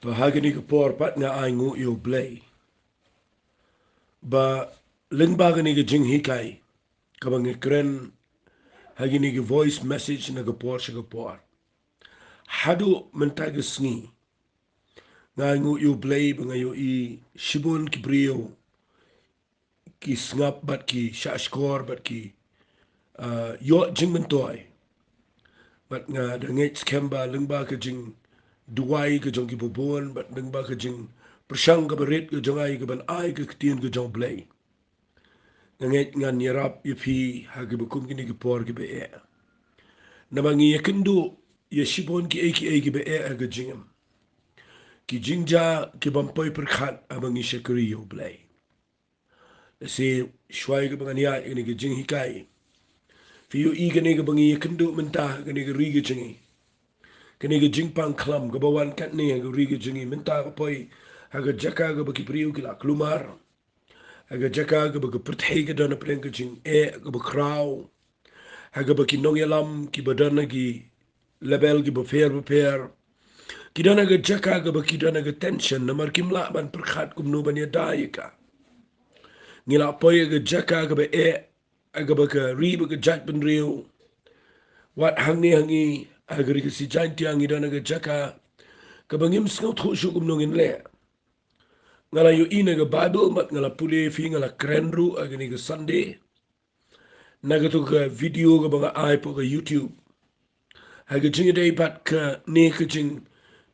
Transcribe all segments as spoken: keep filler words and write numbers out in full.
Ba ha kane ka por pat nga ai nguh ïa U Blei ba lyngba kane ka jinghikai kaba nga kren ha kine ki voice message na ka por sha ka por, haduh mynta ka sngi, nga ai nguh ïa U Blei ba nga ïohi shibun ki briew ki sngap bad ki shahshkor bad ki, ah, ïoh jingmyntoi. Bad nga da ngeit skhem ba lyngba ka jingduwai ka jong ki bun bad lyngba ka jingpyrshang kaba rit ka jong nga ïa kaban ai ka ktien ka jong U Blei, nga ngeit ngan ïarap ïa phi ha kiba kum kine ki por kiba eh. Namar ngi ïakynduh ïa shibun kiei kiei kiba eh ha ka jingim, ki jingjia ki bym poi pyrkhat haba ngi shakri ïa U Blei. Lehse shuwa kaba ngan ïaid ïa kane ka jinghikai, phi ïohi kane kaba ngi ïakynduh mynta ha kane ka ri ka jong ngi, kane ka jingpang khlam kaba wan katne ha ka ri ka jong ngi mynta ka poi ha ka jaka kaba ki briew ki la kulmar, ha ka jaka kaba ka pyrthei ka don hapdeng ka jingeh kaba khraw, ha kaba ki nongïalam kiba don ha ki level kiba pher bapher ki don ha ka jaka kaba ki don ha ka tension namar kim lah ban pyrkhat kumno ban ïada ïa ka. Ngi la poi ha ka jaka kaba eh, ha kaba ka ri bad ka jaitbynriew, wat hangne ha ngi ha ka ri Khasi Jaintia ngi don ha ka jaka kaba ngim sngewthuh shuh kumno ngin leh. Nga la ïohi na ka Baibl bad nga la pule, phi, nga la kren ruh ha kane ka Sunday na kato ka video kaba nga ai hapoh ka YouTube ha ka jingïadei bad kane ka jing,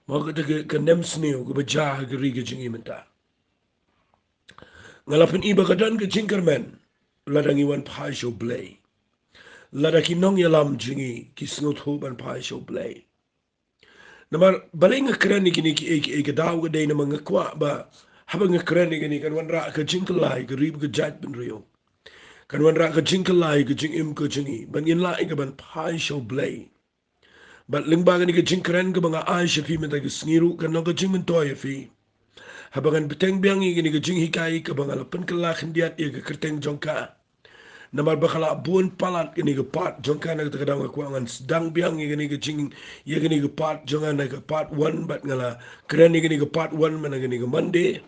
mo, kata ka, ka nemsniew kaba jia ha ka ri ka jong ngi mynta. Nga la pyni ba ka don ka jingkyrmen lada ngi wan phai sha U Blei, lada ki nongïalam jong ngi ki sngewthuh ban phai sha U Blei. Namar balei nga kren ïa kine kiei kiei, ka daw ka dei namar nga kwah ba haba nga kren ïa kine kan wanrah ka jingkylla ïa ka ri bad ka jaitbynriew, kan wanrah ka jingkylla ïa ka jingim ka jong ngi ba ngin lah ïa kaban phai sha U Blei. Bad lyngba kane ka jingkren kaba nga ai sha phi mynta ka sngi ruh kan long ka jingmyntoi ïa phi haba ngan bteng biang ïa kane ka jinghikai kaba nga la pynkylla khyndiat ïa ka kyrteng jong ka. Namar ba ka la bun palat kane ka part jong ka, na kata ka daw nga kwah ngan sdang biang ïa kane ka jing, ïa kane ka part jong nga na ka part one bad nga la kren ïa kane ka part one mynta kane ka Monday.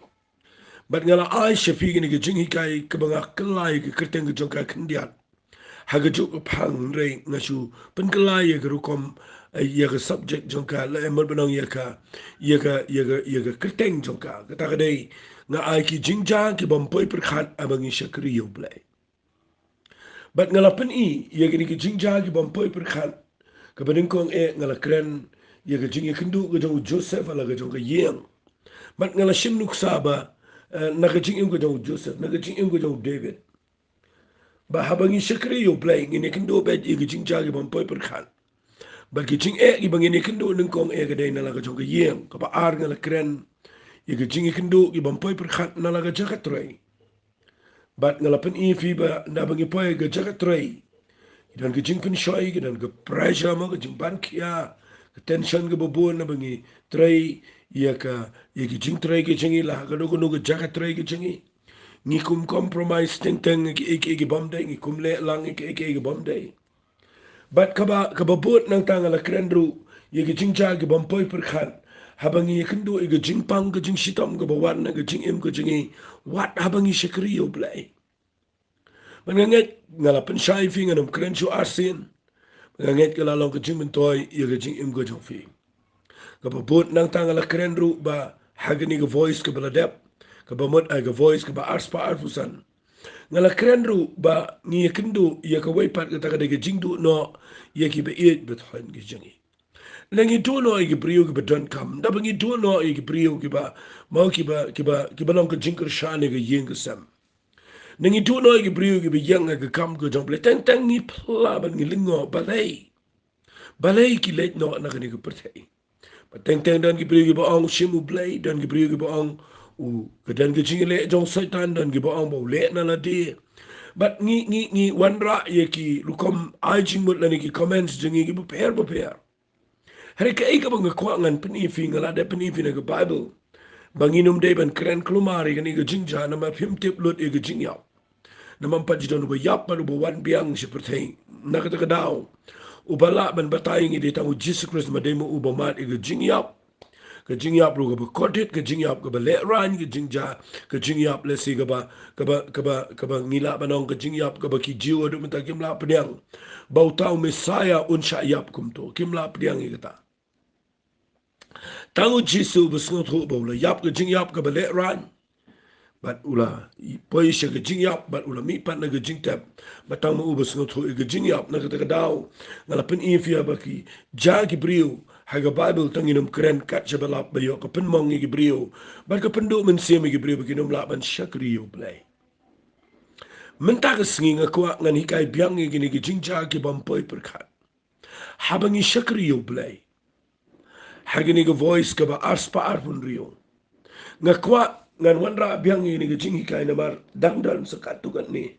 Bad nga la ai sha phi kane ka jinghikai kaba nga kylla ïa ka kyrteng ka jong ka khyndiat ha kajuh ka phang, hynrei nga shu pynkylla ïa ka rukom, eh, ïa ka subject jong ka, lane mut ban ong ïa ka, ïa ka, ïa ka, ïa ka kyrteng jong ka. Kata ka dei, nga ai ki jingjia ki bym poi pyrkhat haba ngi shakri ïa U Blei. Bad nga la pyni ïa kine ki jingjia ki bym poi pyrkhat, kaba nyngkong eh nga la kren ïa ka jingïakynduh ka jong u Joseph ha la ka jong ka ïing. Bad nga la shim nuksa ba, eh, na ka jingim ka jong u Joseph, na ka jingim ka jong u David, ba haba ngi shakri ïa U Blei ngin ïakynduh beit ïa ki jingjia ki bym poi pyrkhat. Bad ki jingeh kiba ngin ïakynduh nyngkong eh ka dei na la ka jong ka ïing. Kaba ar nga la kren ïa ki jingïakynduh ki bym poi pyrkhat na la ka jaka trei. Bad nga la pyni ïa phi ba naba ngi poi ha ka jaka trei, ki don ka jingpynshoi, ki don ka pressure, mo, ka jingban khia, ka tension kaba bun naba ngi trei ïa ka, ïa ki jingtrei ki jong ngi la ha kano kano ka jaka trei ki jong ngi. Ngi kum compromise teng teng ïa kiei kiei ki bym dei, ngi kum leh lang ïa kiei kiei ki bym dei. Bad kaba, kaba bud nangta nga la kren ruh ïa ki jingjia ki bym poi pyrkhat haba ngi ïakynduh ïa ka jingpang ka jingshitom kaba wan na ka jingim ka jong ngi wat haba ngi shakri ïa U Blei. Bad nga ngeit nga la pynshai ïa phi, ngan ym kren shuh arsien. Nga ngeit ka la long ka jingmyntoi ïa ka jingim ka jong phi. Kaba bud nangta nga la kren ruh ba ha kane ka voice kaba la dep, kaba mut ai ka voice kaba arspah arphew san, nga la kren ruh ba ngi ïakynduh ïa kawei pat, kata ka dei ka jingduh noh ïa kiba ïeit ba thoh ki jong ngi. Lada ngi duh noh ïa ki briew kiba donkam, naba ngi duh noh ïa ki briew kiba, mo, kiba, kiba, kiba long ka jingkyrshan ïa ka ïing ka sem. Lada ngi duh noh ïa ki briew kiba ïeng ha ka kam ka jong U Blei, teng teng ngi phla bad ngi lyngngoh balei. Balei ki leit noh na kane ka pyrthei. Bad teng teng don ki briew kiba ong u shim U Blei, don ki briew kiba ong u, ka don ka jingïaleh jong Soitan, don kiba ong ba u leh na lade. Bad ngi, ngi, ngi wanrah ïa ki rukom ai jingmut lane ki comments jong ngi kiba pher bapher. Hynrei kaei kaba nga kwah ngan pyni ïa phi, nga la dep pyni ïa phi na ka Baibl ba ngin ym dei ban kren kulmar ïa kane ka jingjia namar phim tip lut ïa ka jingïap. Namar ym pat ju don uba ïap bad uba wan biang sha pyrthei. Na kata ka daw uba lah ban batai ïa ngi dei tang u Jisu Khrist, namar dei ma u uba mad ïa ka jingïap. Ka jingïap ruh kaba kordit, ka jingïap kaba lehraiñ, ka jingjia, ka jingïap lehse kaba, kaba, kaba, kaba ngi lah ban ong ka jingïap kaba ki Jiw haduh mynta kim lah pdiang. Ba uta u Messaïah un shah ïap kumto, kim lah pdiang ïa kata. Tang u Jisu ba sngewthuh ba u la ïap ka jingïap kaba lehraiñ. Bad u la poi sha ka jingïap, bad u la mihpat na ka jingtep. Bad tang ma u ba sngewthuh ïa ka jingïap, na kata ka daw nga la pyni ïa phi ba ki jia ki briew ha ka Baibl tang ngin ym kren kat shaba lap ba ïoh ka pynmong ïa ki briew bad ka pynduh mynsiem ïa ki briew ba kin ym lah ban shakri ïa U Blei. Mynta ka sngi nga kwah ngan hikai biang ïa kine ki jingjia ki bym poi pyrkhat haba ngi shakri ïa U Blei. Ha kane ka Voice kaba arspah arphew hynriew, nga kwah ngan wanrah biang ïa kane ka jinghikai namar dang don sa katto katne.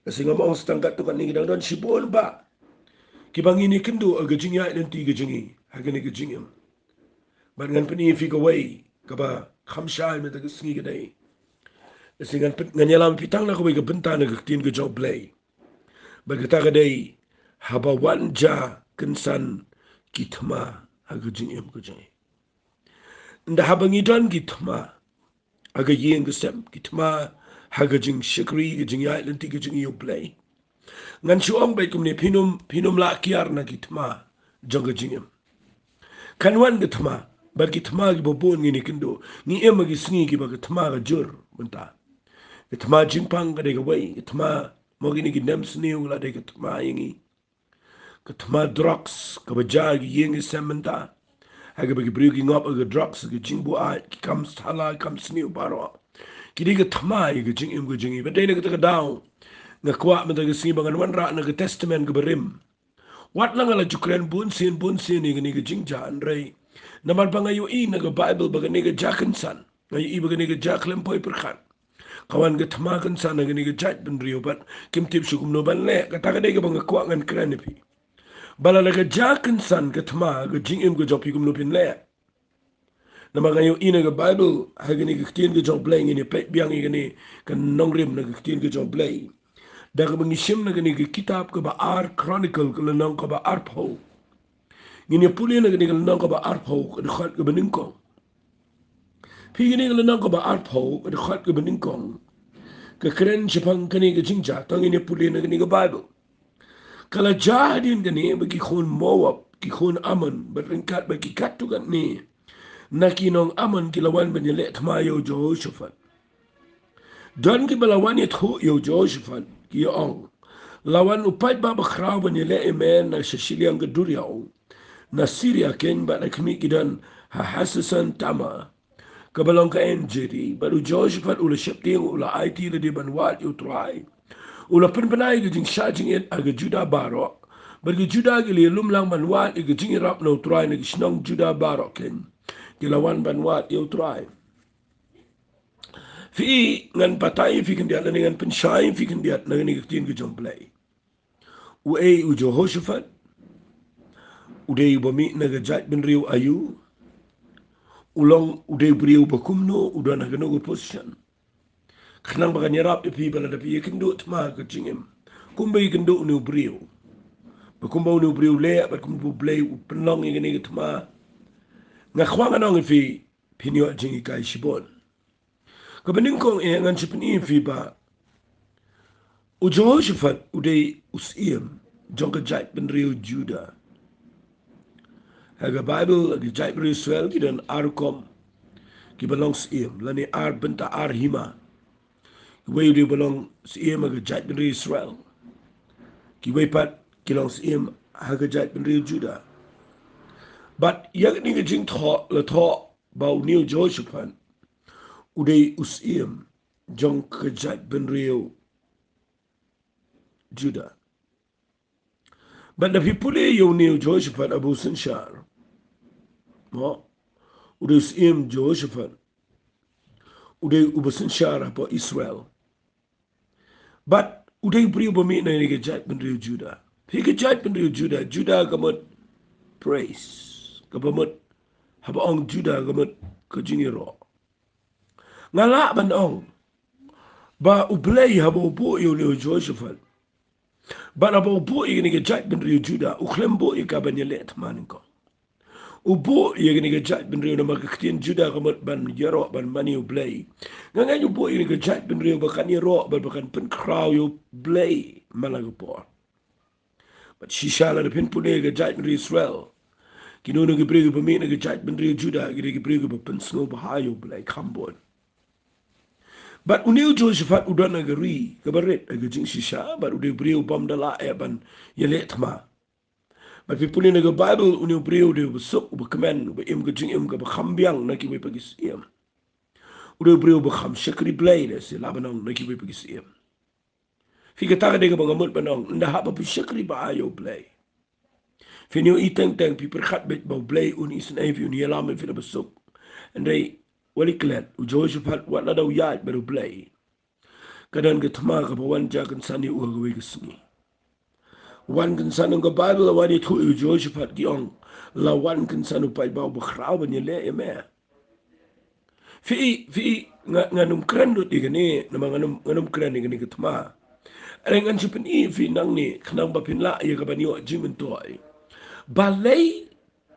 Ka sngi ngam ong sa tang katto katne, ki dang don shibun bah kiba ngin ïakynduh ha ka jingïaid lynti ka jong ngi ha kane ka jingim. Bad ngan pyni ïa phi kawei kaba kham shai mynta ka sngi ka dei, ka sngi ngan pyni, ngan ïalam ïa phi tang na kawei ka bynta na ka ktien ka jong U Blei. Bad kata ka dei haba wan jia kynsan ki thma ha ka jingim ka jong ngi. Ynda haba ngi don ki thma ha ka ïing ka sem, ki thma ha ka jingshakri, ka jingïaid lynti ka jong ngi ïa U Blei, ngan shu ong beit kumne, phin ym, phin ym lah kiar na ki thma jong ka jingim. Kan wan ka thma, bad ki thma kiba bun ngin ïakynduh. Ngi im ha ki sngi kiba ka thma ka jur mynta. Ka thma jingpang ka dei kawei, ka thma mo kine ki nemsniew la dei ka thma ïa ngi. Ka thma drugs kaba jia ha ki ïing ki sem mynta, ha kaba ki briew ki ngop ha ka drugs, ha ka jingbuaid, ki kam sala, ki kam sniew baroh. Ki dei ka thma ïa ka jingim ka jong ngi. Bad dei na kata ka daw nga kwah mynta ka sngi ba ngan wanrah na ka Testament kaba rim. Wat la nga la ju kren bunsien bunsien ïa kane ka jingjia, hynrei namar ba nga ïohi na ka Baibl ba kane ka jia kynsan, nga ïohi ba kane ka jia khlem poi pyrkhat. Ka wan ka thma kynsan ha kane ka jaitbynriew bad kim tip shuh kumno ban leh. Kata ka dei kaba nga kwah ngan kren ïa phi, ba lada ka jia kynsan ka thma ha ka jingim ka jong phi, kumno phin leh. Namar nga ïohi na ka Baibl, ha kane ka ktien ka jong U Blei, ngin ïa peit biang ïa kane ka nongrim na ka ktien ka jong U Blei. Da kaba ngi shim na kane ka kitab kaba ar Chronicle, ka lynnong kaba arphew. Ngin ïa pule na kane ka lynnong kaba arphew, ka dkhot kaba nyngkong. Phi, kane ka lynnong kaba arphew, ka dkhot kaba nyngkong, ka kren shaphang kane ka jingjia. To ngin ïa pule na kane ka Baibl. Ka la jia hadien kane ba ki khun Moab, ki khun Ammon, bad ryngkat bad ki katto katne na ki nong Ammon ki la wan ban ïaleh thma ïa u Jehoshaphat. Don kiba la wan ïathuh ïa u Jehoshaphat, ki ong, la wan u paidbah bakhraw ban ïaleh ïa me na sha shiliang ka duriaw na Syria keiñ, bad ha khmih ki don ha Hazazon Tamar, kaba long ka En-gedi. Bad u Jehoshaphat u la sheptieng, u la aiti lade ban wad ïa U Trai. U la pynbna ïa ka jingshah jingit ha ka Judah baroh, bad ka Judah ki la ïalum lang ban wad ïa ka jingïarap na U Trai. Na ki shnong Judah baroh keiñ ki la wan ban wad ïa U Trai. Phi, ngan batai phi khyndiat lane ngan pynshai phi khyndiat na kane ka ktien ka jong U Blei. Uei u Jehoshaphat? U dei uba mih na ka jaitbynriew aïu? U long, u dei u briew ba kumno, u don ha kano ka position? Khnang ba kan ïarap ïa phi ba lada phi ïakynduh thma ha ka jingim, kumba ïakynduh une u briew, ba kumba une u briew u leh, bad kumba U Blei u pynlong ïa kane ka thma. Nga kwah ngan ong ïa phi, phin ïoh jinghikai shibun. Kaba nyngkong eh, ngan sa pyni ïa phi ba u Jehoshaphat u dei u syiem jong ka jaitbynriew Judah. Ha ka Baibl, ha ka jaitbynriew Israel ki don ar rukom kiba long syiem, lane ar bynta, ar hima. Kiwei u dei uba long syiem ha ka jaitbynriew Israel. Kiwei pat ki long syiem ha ka jaitbynriew Judah. Bad ïa kane ka jingthoh la thoh ba une u Jehoshaphat u dei u syiem jong ka jaitbynriew Judah. Bad da phi pule ïa une u Jehoshaphat haba u synshar, mo, u dei u syiem Jehoshaphat, u dei uba synshar hapoh Israel. Bad u dei u briew ba mih na kane ka jaitbynriew Judah. Phi, ka jaitbynriew Judah, Judah ka mut praise, kaba mut, haba ong Judah ka mut ka jingïaroh. Nga lah ban ong ba U Blei haba u buh ïa une u Jehoshaphat, bad haba u buh ïa kane ka jaitbynriew Judah, u khlem buh ïa ka ban ïaleh thma nyngkong. U buh ïa kane ka jaitbynriew namar ka ktien Juda ka mut ban ïaroh ban mane ïa U Blei. Nga ngeit u buh ïa kane ka jaitbynriew ba kan ïaroh bad ba kan pynkhraw ïa U Blei man la ka por. Bad shisha lada phin pule ïa ka jaitbynriew Israel, kino kino ki briew kiba mih na ka jaitbynriew Juda ki dei ki briew kiba pynsngewbha ïa U Blei kham bun. Bad une u Jehoshaphat u don ha ka ri kaba rit ha ka jingshisha, bad u dei u briew bym da lah eh ban ïaleh thma. Bad phi pule na ka Baibl, une u briew u dei uba suk, uba kmen, uba im ka jingim kaba kham biang na kiwei pat ki syiem. U dei u briew uba kham shakri Blei, lehse lah ban ong, na kiwei pat ki syiem. Phi, kata ka dei kaba nga mut ban ong, ynda haba phi shakri bha ïa U Blei, phin ïohi teng teng, phi pyrkhat beit ba U Blei un isynei ïa phi, un ïalam ïa phi na ba suk. Hynrei wat la klet, u Jehoshaphat wat lada u ïaid bad U Blei, ka don ka thma kaba wan jia kynsan ïa u ha kawei ka sngi. Wan kynsan, ong ka Baibl, la wan ïathuh ïa u Jehoshaphat, ki ong, la wan kynsan u paidbah uba khraw ban ïaleh ïa me. Phi, phi, nga, ngan ym kren lut ïa kane, namar ngan ym, ngan ym kren ïa kane ka thma. Hynrei ngan shu pyni ïa phi nangne khnang ba phin lah ïa ka ban ïoh jingmyntoi. Balei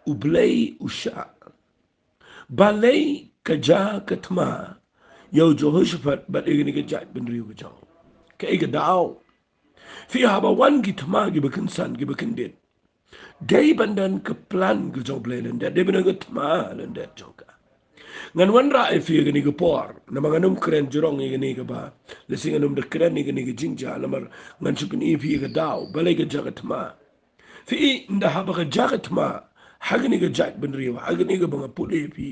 U Blei u shah? Balei ka jia ka thma ïa u Jehoshaphat bad ïa kane ka jaitbynriew ka jong u? Kaei ka daw? Phi, haba wan ki thma kiba kynsan, kiba kyndit, dei ban don ka plan ka jong U Blei lyndet, dei ban don ka thma lyndet jong ka. Ngan wanrah ïa phi ïa kane ka por, namar ngan ym kren jrong ïa kane kaba, lehse ngan ym da kren ïa kane ka jingjia, namar ngan shu pyni ïa phi ïa ka daw, balei ka jia ka thma. Phi, ynda haba ka jia ka thma ha kane ka jaitbynriew, ha kane kaba nga pule ïa phi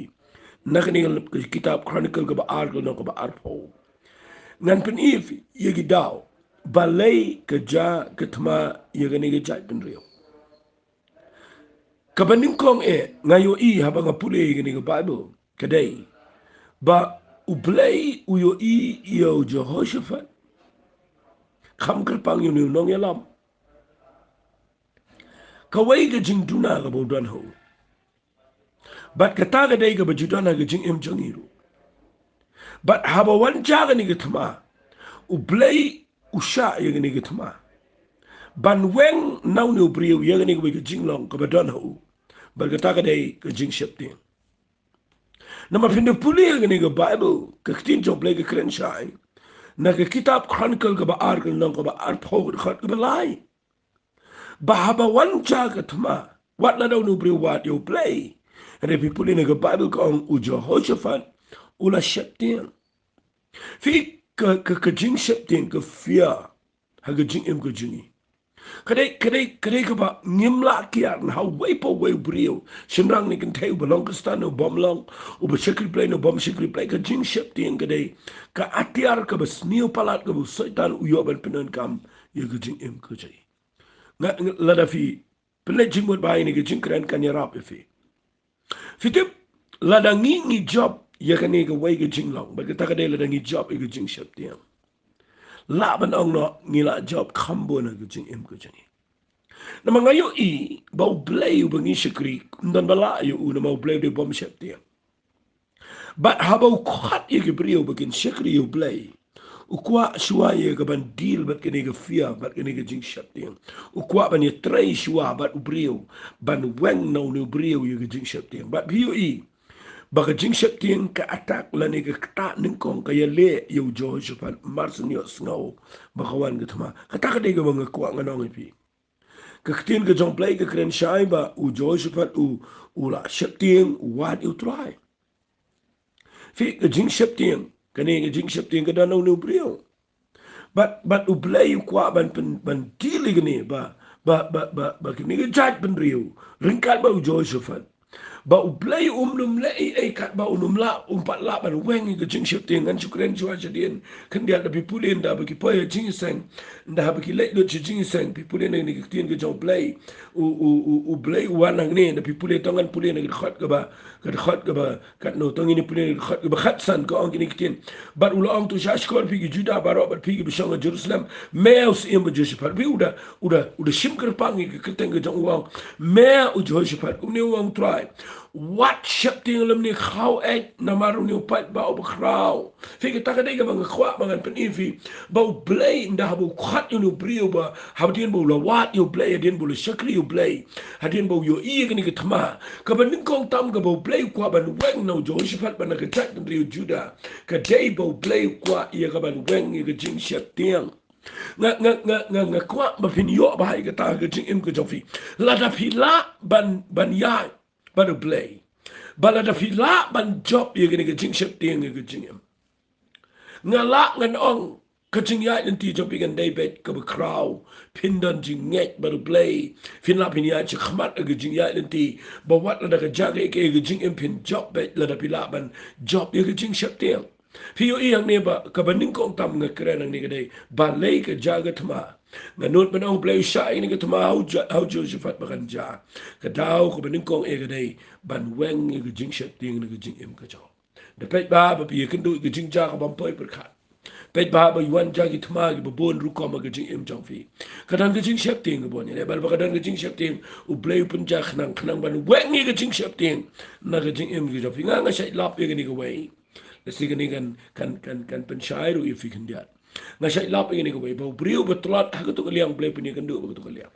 na kane ka kitab Chronicle kaba ar, ka lynnong kaba arphew, ngan pyni ïa phi ïa ki daw balei ka jia ka thma ïa kane ka jaitbynriew. Kaba nyngkong eh, nga ïohi haba nga pule ïa kane ka Baibl, ka dei ba U Blei u ïohi ïa u Jehoshaphat kham kyrpang ïa une u nongïalam. Kawei ka jingduna kaba u don ha u. Bad kata ka dei kaba ju don ha ka jingim jong ngi ruh. Bad haba wan jia kane ka thma, U Blei u shah ïa kane ka thma ban weng na une u briew ïa kane kawei ka jinglong kaba don ha u. Bad kata ka dei ka jingsheptieng. Namar phin da pule ïa kane ka Baibl, ka ktien jong U Blei ka kren shai na ka kitab Chronicle kaba ar, ka lynnong kaba arphew, ka dkhot kaba lai, ba haba wan jia ka thma, wat lada une u briew u wad ïa U Blei, hynrei phi pule na ka Baibl ka ong u Jehoshaphat u la sheptieng. Phi, ka, ka, ka jingsheptieng, ka fear ha ka jingim ka jong ngi, ka dei, ka dei, ka dei kaba ngim lah kiar na ha uwei pa uwei u briew. Shynrang ne kynthei, uba long Khristan ne u bym long, uba shakri Blei ne u bym shakri Blei, ka jingsheptieng ka dei ka atiar kaba sniew palat kaba u Soitan u ïoh ban pyndonkam ïa ka jingim ka jong ngi. Nga, nga, lada phi pynleit jingmut bha ïa kane ka jingkren kan ïarap ïa phi. Phi tip, lada ngi, ngi jop ïa kane kawei ka jinglong, bad kata ka dei lada ngi jop ïa ka jingsheptieng, lah ban ong noh ngi la jop kham bun ha ka jingim ka jong ngi. Namar nga ïohi ba U Blei uba ngi shakri ym don ba lah ïa u, namar U Blei u dei u bym sheptieng. Bad haba u khot ïa ki briew ba kin shakri ïa U Blei, u kwah shuwa ïa ka ban deal bad kane ka fear, bad kane ka jingsheptieng. U kwah ban ïatrei shuwa bad u briew, ban weng na une u briew ïa ka jingsheptieng. Bad phi ïohi ba ka jingsheptieng ka attack lane ka ktah nyngkong, ka ïaleh ïa u Jehoshaphat mar shu ïohsngew ba ka wan ka thma. Kata ka dei kaba nga kwah ngan ong ïa phi. Ka ktien ka jong U Blei ka kren shai ba u Jehoshaphat u, u la sheptieng, u wad ïa U Trai. Phi, ka jingsheptieng, kane ka jingsheptieng ka don ha une u briew. Bad, bad U Blei u kwah ban pyn, ban deal ïa kane ba, ba, ba, ba, ba kane ka jaitbynriew, ryngkat bad u Jehoshaphat, ba U Blei um, um leh ei ei katba un ym lah, um pat lah ban weng ïa ka jingsheptieng. Ngan shu kren shuwa shadien khyndiat, da phi pule ynda ba ki poi ha jingïaseng, ynda haba ki leit lut sha jingïaseng, phi pule na kane ka ktien ka jong U Blei, u, u, u, U Blei u wan hangne, da phi pule, to ngan pule na ka dkhot kaba, ka dkhot kaba katno, to ngin ïa pule na ka dkhot kaba khatsan, ka ong kine ki ktien: Bad u la ong, to sha shkor, phi ki Juda baroh bad phi kiba shong ha Jerusalem, me u syiem ba Jehoshaphat. Phi, u da, u da, u da shim kyrpang ïa ka kyrteng ka jong u, u ong me u Jehoshaphat, kumne u ong U Trai. wat sheptieng lymne khaw eh namar une u paidbah uba khraw. Phi, kata ka dei kaba nga kwah ba ngan pyni phi ba U Blei ynda haba u khot ïa une u briew ba hadien ba u la wad ïa U Blei, hadien ba u la shakri ïa U Blei, hadien ba u ïohi ïa kane ka thma kaba nyngkong tam kaba U Blei u kwah ban weng na u Jehoshaphat bad na ka jaitbynriew Judah, ka dei ba U Blei u kwah ïa ka ban weng ïa ka jingsheptieng. Nga, nga, nga, nga, nga kwah ba phin ïoh bha ïa kata ha ka jingim ka jong phi. Lada phi lah ban, ban ïaid bad U Blei, ba lada phi lah ban jop ïa kane ka jingsheptieng ha ka jingim, nga lah ngan ong ka jingïaid lynti jong phi kan dei beit kaba khraw. Phin don jingngeit bad U Blei. Phin lah phin ïaid shakhmat ha ka jingïaid lynti ba wat lada ka jia kaei kaei ha ka jingim phin jop beit lada phi lah ban jop ïa ka jingsheptieng. Phi ïohi hangne ba kaba nyngkong tam nga kren hangne ka dei balei ka jia ka thma. Nga nud ban ong U Blei u shah ïa kane ka thma ha u Jo-, ha u Jehoshaphat ba kan jia. Ka daw kaba nyngkong eh ka dei ban weng ïa ka jingsheptieng na ka jingim ka jong. Da peit bha ba phi ïakynduh ïa ka jingjia kabym poi pyrkhat. Peit bha ba wan jia ki thma kiba bun rukom ha ka jingim jong phi. Ka don ka jingsheptieng kaba wan ïaleh, bad ba ka don ka jingsheptieng U Blei u pynjia khnang, khnang ban weng ïa ka jingsheptieng na ka jingim ka jong phi. Nga, nga shait lap ïa kane kawei. Lehse kane kan, kan, kan, kan pynshai ruh ïa phi khyndiat. Nga shait lap ïa kane kawei ba u briew ba tlot ha kato ka liang U Blei pynïakynduh bad kato ka liang.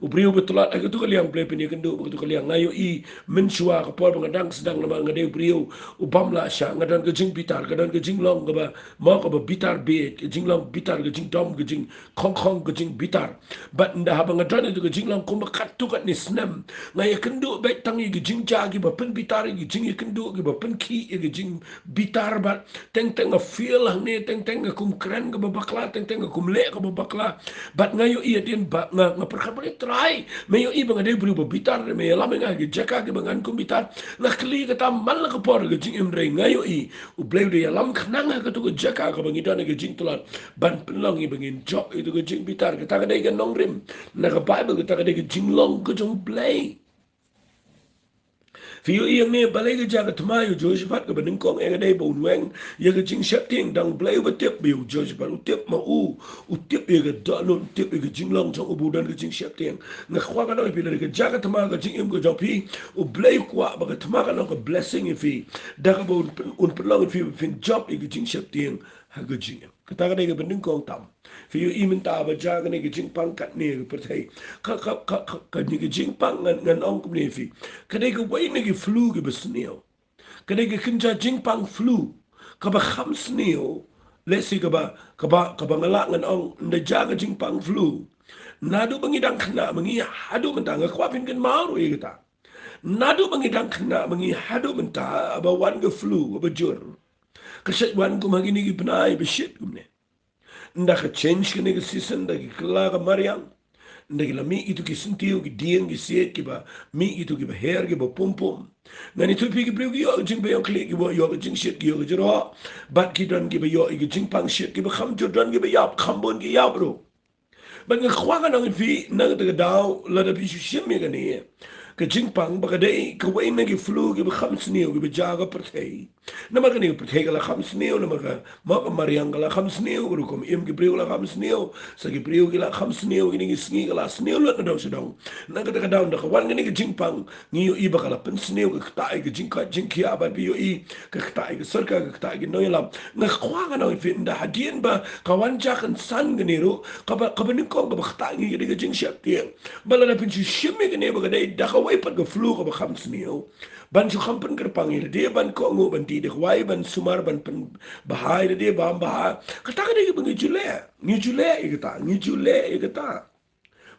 U briew ba tlot ha kato ka liang U Blei pynïakynduh bad kato ka liang. Nga ïohi mynshuwa ka por ba nga dang sdang namar nga dei u briew u bym lah shah, nga don ka jingbitar, ka don ka jinglong kaba, mo, kaba bitar beit, ka jinglong bitar, ka jingdom, ka jingkhongkhong, ka jingbitar. Bad ynda haba nga don ïa ka jinglong kumba katto katne snem, nga ïakynduh beit tang ïa ka jingjia kiba pynbitar, ïa ka jingïakynduh kiba pynkhih, ïa ka jingbitar bad teng teng nga feel hangne, teng teng nga kum kren kaba bakla, teng teng nga kum leh kaba bakla. Bad nga ïohi hadien ba nga, nga pyrkhat ba, Trai, me ïohi ba nga dei u briew ba bitar, me ïalam ïa nga ha ki jaka kiba ngan kum bitar. Nga kylli kata man la ka por ka jingim, hynrei nga ïohi U Blei u dei ïalam khnang ha kato ka jaka kaba ngi don ha ka jingtlot ban pynlong ïa ba ngin jop ïa kato ka jingbitar. Kata ka dei ka nongrim na ka Baibl, kata ka dei ka jinglong ka jong U Blei. Phi ïohi hangne balei ka jia ka thma ïa u Jehoshaphat, kaba nyngkong eh ka dei ba un weng ïa ka jingsheptieng. Dang U Blei uba tip ba ïa u Jehoshaphat, u tip ma u, u tip ïa ka dohnud, u tip ïa ka jinglong jong u ba u don ka jingsheptieng. Nga kwah ngan ong ïa phi, lada ka jia ka thma ha ka jingim ka jong phi, U Blei u kwah ba ka thma kan long ka blessing ïa phi, da kaba un pyn-, un pynlong ïa phi ba phin jop ïa ka jingsheptieng ha ka jingim. Kata ka dei kaba nyngkong tam. Phi ïohi mynta ba jia kane ka jingpang katne ka pyrthei. Ka, ka, ka, ka, kane ka jingpang ngan, ngan ong kumne ïa phi, ka dei kawei na ki flu kiba sniew. Ka dei ka kynja jingpang flu kaba kham sniew. Lehse kaba, kaba, kaba nga lah ngan ong ynda jia ka jingpang flu, naduh ba ngi dang khynnah ma ngi haduh mynta, nga kwah phin kynmaw ruh ïa kata. Naduh ba ngi dang khynnah ma ngi haduh mynta, haba wan ka flu kaba jur, ka shait wan kum ha kine ki bnai ba shit kumne. Ynda ka change kane ka season, da ki kylla ka mariang, ynda ki la mih kito ki syntiew, ki dieng, ki siej, kiba mih kito kiba her, kiba pum pum. Ngan ïathuh ïa phi, ki briew ki ïoh ka jingbaïong khlieh, ki ïoh ka jingshit, ki ïoh ka jroh. Bad ki don kiba ïoh ïa ka jingpang shit, kiba kham jur, don kiba ïap, kham bun ki ïap ruh. Bad nga kwah ngan ong ïa phi, na kata ka daw, lada phi shu shim ïa kane ka jingpang, ba ka dei kawei na ki flu kiba kham sniew kiba jia ha ka pyrthei. Namar kane ka pyrthei ka la kham sniew, namar ka, mo, ka mariang ka la kham sniew, ka rukom im ki briew la kham sniew, sa ki briew ki la kham sniew, kine ki sngi ka la sniew lut nadong shadong. Na kata ka daw, ynda ka wan kane ka jingpang, ngi ïohi ba ka la pynsniew, ka ktah ïa ka jingkoit jingkhiah, bad phi ïohi ka ktah ïa ka sorkar, ka ktah ïa ki nongïalam. Nga kwah ngan ong ïa phi, ynda hadien ba ka wan jia kynsan kane ruh, kaba, kaba nyngkong kaba ktah ïa ngi ka dei ka jingsheptieng. Bad lada phin shu shim ïa kane ba ka dei da kawei pat ka flu kaba kham sniew, ban shu kham pynkyrpang ïa lade, ban kohnguh, ban dih da kawei, ban sumar, ban pynbha ïa lade bam bha. Kata ka dei kaba ngi ju leh. Ngi ju leh ïa kata, ngi ju leh ïa kata.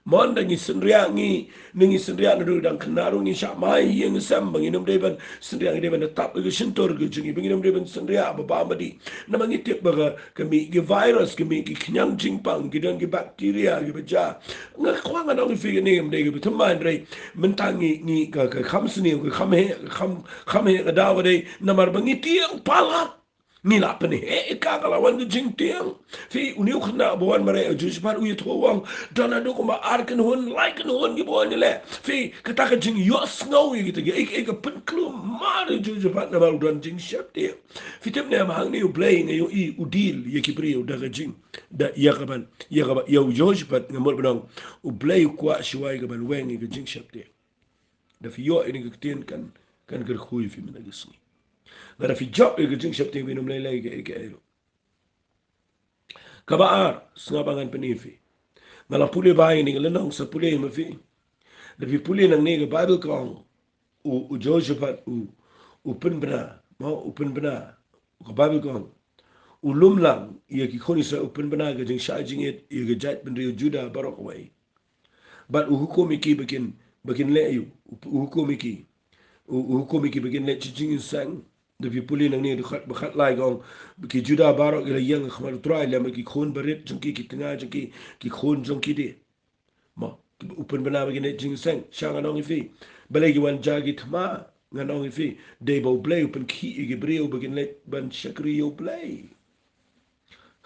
Mo, ynda ngi synriah, ngi, ynda ngi synriah naduh dang khynnah ruh ngi shah mai ïing sem, ba ngin ym dei ban synriah, ngi dei ban da tap ïa ka shyntur ka jong ngi, ba ngin ym dei ban synriah ba bam ba dih. Namar ngi tip ba ka, ka mih ki virus, ka mih ki khñiang jingpang, ki don ki bacteria kiba jia. Nga kwah ngan ong ïa phi, kane kam dei kaba thymmai, hynrei mynta ngi, ngi ka, ka kham sniew, ka kham heh, ka kham, kham heh ka daw ka dei namar ba ngi tieng palat. Ngi la pynheh ïa ka, ka la wan ka jingtieng. Phi, une u khynnah ba wan mareh, u Jehoshaphat u ïathuh, u ong, don haduh kumba ar kynhun, lai kynhun kiba wan ïaleh. Phi, kata ka jingïohsngew ïa kita kiei kiei ka pynklumar ïa u Jehoshaphat namar u don jingsheptieng. Phi tip ne em, hangne U Blei nga ïohi u deal ïa ki briew da ka jing, da ïa ka ban, ïa ka ban, ïa u Jehoshaphat, nga mut ban ong U Blei u kwah shuwa ïa ka ban weng ïa ka jingsheptieng. Da phi ïoh ïa kane ka ktien kan, kan kyrkhu ïa phi mynta ka sngi. Lada phi jop ïa ka jingsheptieng phin ym lei lei kaei kaei ruh. Kaba ar, sngap ba ngan pyni ïa phi. Nga la pule bha ïa kane ka lynnong, sa pule ma phi. Da phi pule nangne ka Baibl ka ong, u, u Jehoshaphat u, u pynbna, mo, u pynbna. Ka Baibl ka ong, u lum lang ïa ki khun Israel, u pynbna ka jingshah jingit ïa ka jaitbynriew Juda baroh kawei. Bad u hukum ïa ki ba kin, ba kin leh ïa u, u hukum ïa ki, u, u hukum ïa ki ba kin leh jingïaseng. Da phi pule nangne dkhot ba khatlai ka ong, ki Juda baroh ki la ïeng ha khmat u Trai lem bad ki khun barit jong ki, ki tnga jong ki, ki khun jong ki de. Mo, u pynbna ba kin leh jingïaseng, sha ngan ong ïa phi. Balei ki wan jia ki thma, ngan ong ïa phi. Dei ba U Blei u pynkhih ïa ki briew ba kin leh ban shakri ïa U Blei.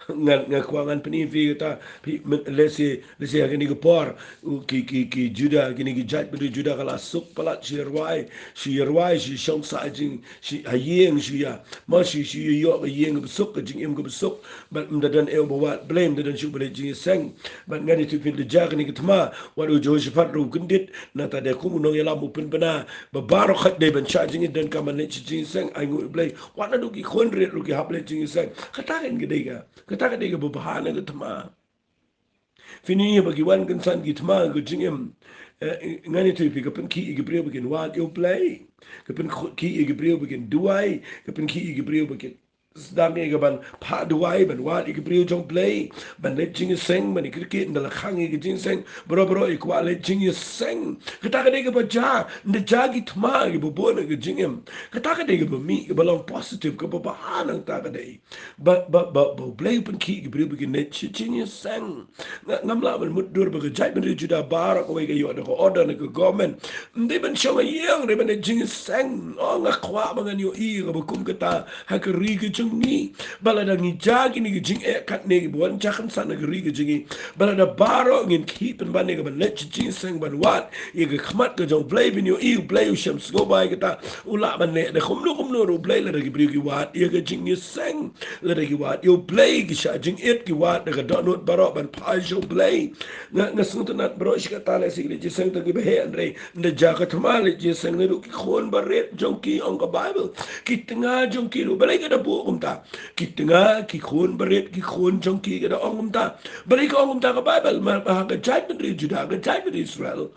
Ngan, nga kwah ngan pyni ïa phi kata, phi, men, lehse, lehse ha kane ka por, u, ki, ki, ki Juda, kine ki jaitbynriew Juda ka la suk palat shu ïa rwai, shu ïa rwai, shu shong sah jing, shu ha ïing, shu ïa, mo shu, shu ïa ïoh ka ïing kaba suk, ka jingim kaba suk, bad ym da don ei ba wad Blei, ym da don shuh ba leh jingïaseng. Bad ngan ïathuh ïa phi da jia kane ka thma, wat u Jehoshaphat ruh u kyndit, nangta dei kum u nongïalam u pynbna, ba baroh khoit dei ban shah jingit, donkam ban leh jingïaseng, ai nguh ïa U Blei, wat naduh ki khun rit ruh ki hap leh jingïaseng. Kata kan ka dei ka, kata ka dei kaba bha na ka thma. Phin ïohi ba ki wan kynsan ki thma ha ka jingim. Eh, ngan ïathuh ïa phi, ka pynkhih ïa ki briew ba kin wad ïa U Blei. Ka pynkhih ïa ki briew ba kin duwai. Ka pynkhih ïa ki briew ba kin sdang ïa ka ban phah duwai, ban wad ïa ki briew jong U Blei, ban leh jingïaseng, ban ïa kyrkieh, ynda la khang ïa ka jingïaseng, baroh baroh ïa kwah leh jingïaseng. Kata ka dei kaba jia, ynda jia ki thma kiba bun ha ka jingim. Kata ka dei kaba mih, kaba long positive, kaba bha nangta ka dei. Ba, ba, ba, ba U Blei u pynkhih ïa ki briew ba kin leh jingïaseng. Nga, ngam lah ban mutdur ba ka jaitbynriew Juda baroh kawei ka ïoh da ka order na ka government. Ym dei ban shong ha ïing, dei ban leh jingïaseng. Oh, nga kwah ba ngan ïohi kaba kum kata ha ka ri ka jong ngi. Ba lada ngi jia kine ki jingeh katne kiba wan jia kynsan ha ka ri ka jong ngi, ba lada baroh ngin khih pynban ïa ka ban leh jingïaseng, ban wad ïa ka khmat ka jong U Blei, phin ïohi U Blei u shem sngewbha ïa kata. U lah ban leh da kumno kumno ruh U Blei lada ki briew ki wad ïa ka jingïaseng. Lada ki wad ïa U Blei, ki shah jingit, ki wad da ka dohnud baroh ban phai sha U Blei. Nga, nga sngewtynnat baroh shi katta lehse ki leh jingïaseng tang kiba heh, hynrei ynda jia ka thma leh jingïaseng, naduh ki khun barit jong ki, ong ka Baibl, ki tnga jong ki ruh. Balei ka da buh kumta? Ki tnga, ki khun barit, ki khun jong ki, ka da ong kumta. Balei ka ong kumta ka Baibl? Namar ba ha ka jaitbynriew Juda, ka jaitbynriew Israel,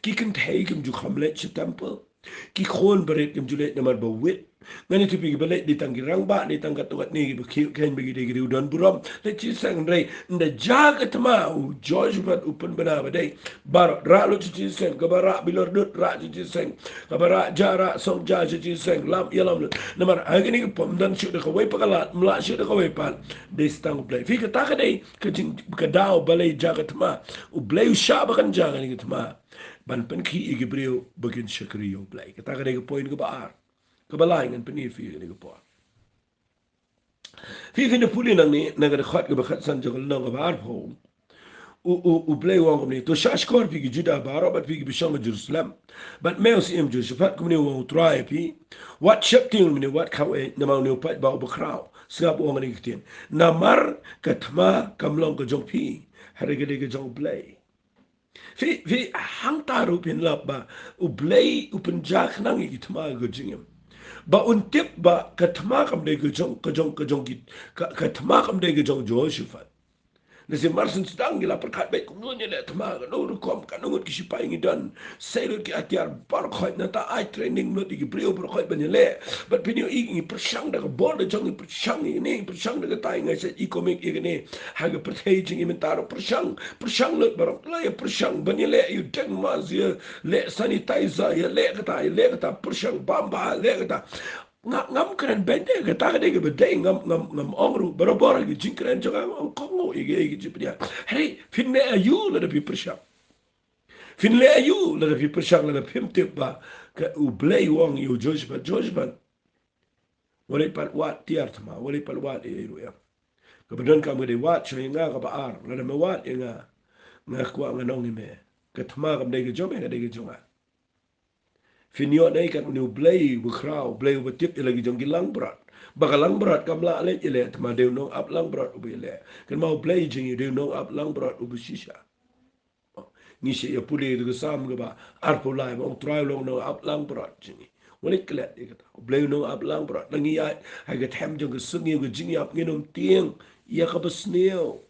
ki kynthei kim ju kham leit sha temple. Ki khun barit kim ju leit namar ba wit. Ngan ïathuh ïa phi, kiba leit dei tang ki rangbah, dei tang katto katne kiba khiew kheiñ ba ki dei ki riew don burom. Leit jingïaseng, hynrei ynda jia ka thma, u Jehoshaphat u pynbna ba dei baroh rah lut sha jingïaseng, kaba rah bilor dud rah sha jingïaseng, kaba rah jia rah song jia sha jingïaseng, lam ïalam lut. Namar ha kine ki por ym don shuh da kawei pat ka lad, ym lah shuh da kawei pat. Dei sa tang U Blei. Phi, kata ka dei ka jing, ka daw balei jia ka thma. U Blei u shah ba kan jia kane ka thma ban pynkhih ïa ki briew ba kin shakri ïa U Blei. Kata ka dei ka point kaba ar. Kaba lai ngan pyni ïa phi kane ka por. Phi, phin da pule nangne na ka dkhot kaba khatsan jong ka lynnong kaba arphew. U, u, U Blei u ong kumne, to shahshkor phi ki Juda baroh bad phi kiba shong ha Jerusalem. Bad me u syiem Jehoshaphat, kumne u ong U Trai ïa phi. Wat sheptieng, kumne wat khaw eh namar une u paidbah uba khraw. Sngap u ong kane ka ktien. Namar ka thma kam long ka jong phi, hynrei ka dei ka jong U Blei. Phi, phi, hangta ruh phin lap ba U Blei u pynjah khnang ïa ki thma ha ka jingim. Ba un tip ba ka thma kam dei ka jong, ka jong, ka jong ki, ka, ka thma kam dei ka jong Jehoshaphat. Lehse mar syn sdang ngi la pyrkhat beit kumno ngin leh thma, kano rukom, kano ngut ki shipai ngi don. Sei lut ki atiar baroh khoit, nangta ai training lut ïa ki briew baroh khoit ban ïaleh. Bad phin ïohi ngi pyrshang da ka bor da jong ngi, pyrshang ïa kane, pyrshang da katai, nga shait i comic ïa kane. Ha ka pyrthei jong ngi mynta ruh pyrshang, pyrshang lut baroh, la ïa pyrshang ban ïaleh ïa u deng mask, ïaleh sanitizer, ïaleh kata, ïaleh kata, pyrshang bam bha, ïaleh kata. Nga, ngam kren beiñ de, kata ka dei kaba dei, ngam, ngam, ngam ong ruh barabor ha ki jingkren jong nga, ngam ong kohnguh ïa ki, ïa ki jingpynïaid. Hynrei phin leh aïu lada phi pyrshang? Phin leh aïu lada phi pyrshang, lada phim tip ba ka U Blei u ong ïa u Jehoshaphat, Jehoshaphat, wat leit pat wad tiar thma, wat leit pat wad ei ei ruh em. Kaba donkam ka dei wad shuwa ïa nga, kaba ar, lada me wad ïa nga, nga kwah ngan ong ïa me, ka thma kam dei ka jong me, ka dei ka jong nga. Phin ïoh naei katne? U Blei uba khraw, U Blei uba tip ïa la ki jong ki langbrot. Ba ka langbrot kam lah leit ïaleh, thma dei u nongap langbrot uba ïaleh. Kynmaw, U Blei jong ngi u dei u nongap langbrot uba shisha. Ngi shait ïa pule da ka Salm kaba arphew lai ba ong Trai u long nongap langbrot jong ngi. Wat leh klet ïa kata. U Blei u nongap langbrot. Lada ngi ïaid ha ka them jong ka suk ngi ka jingïap ngin ym tieng ïa kaba sniew.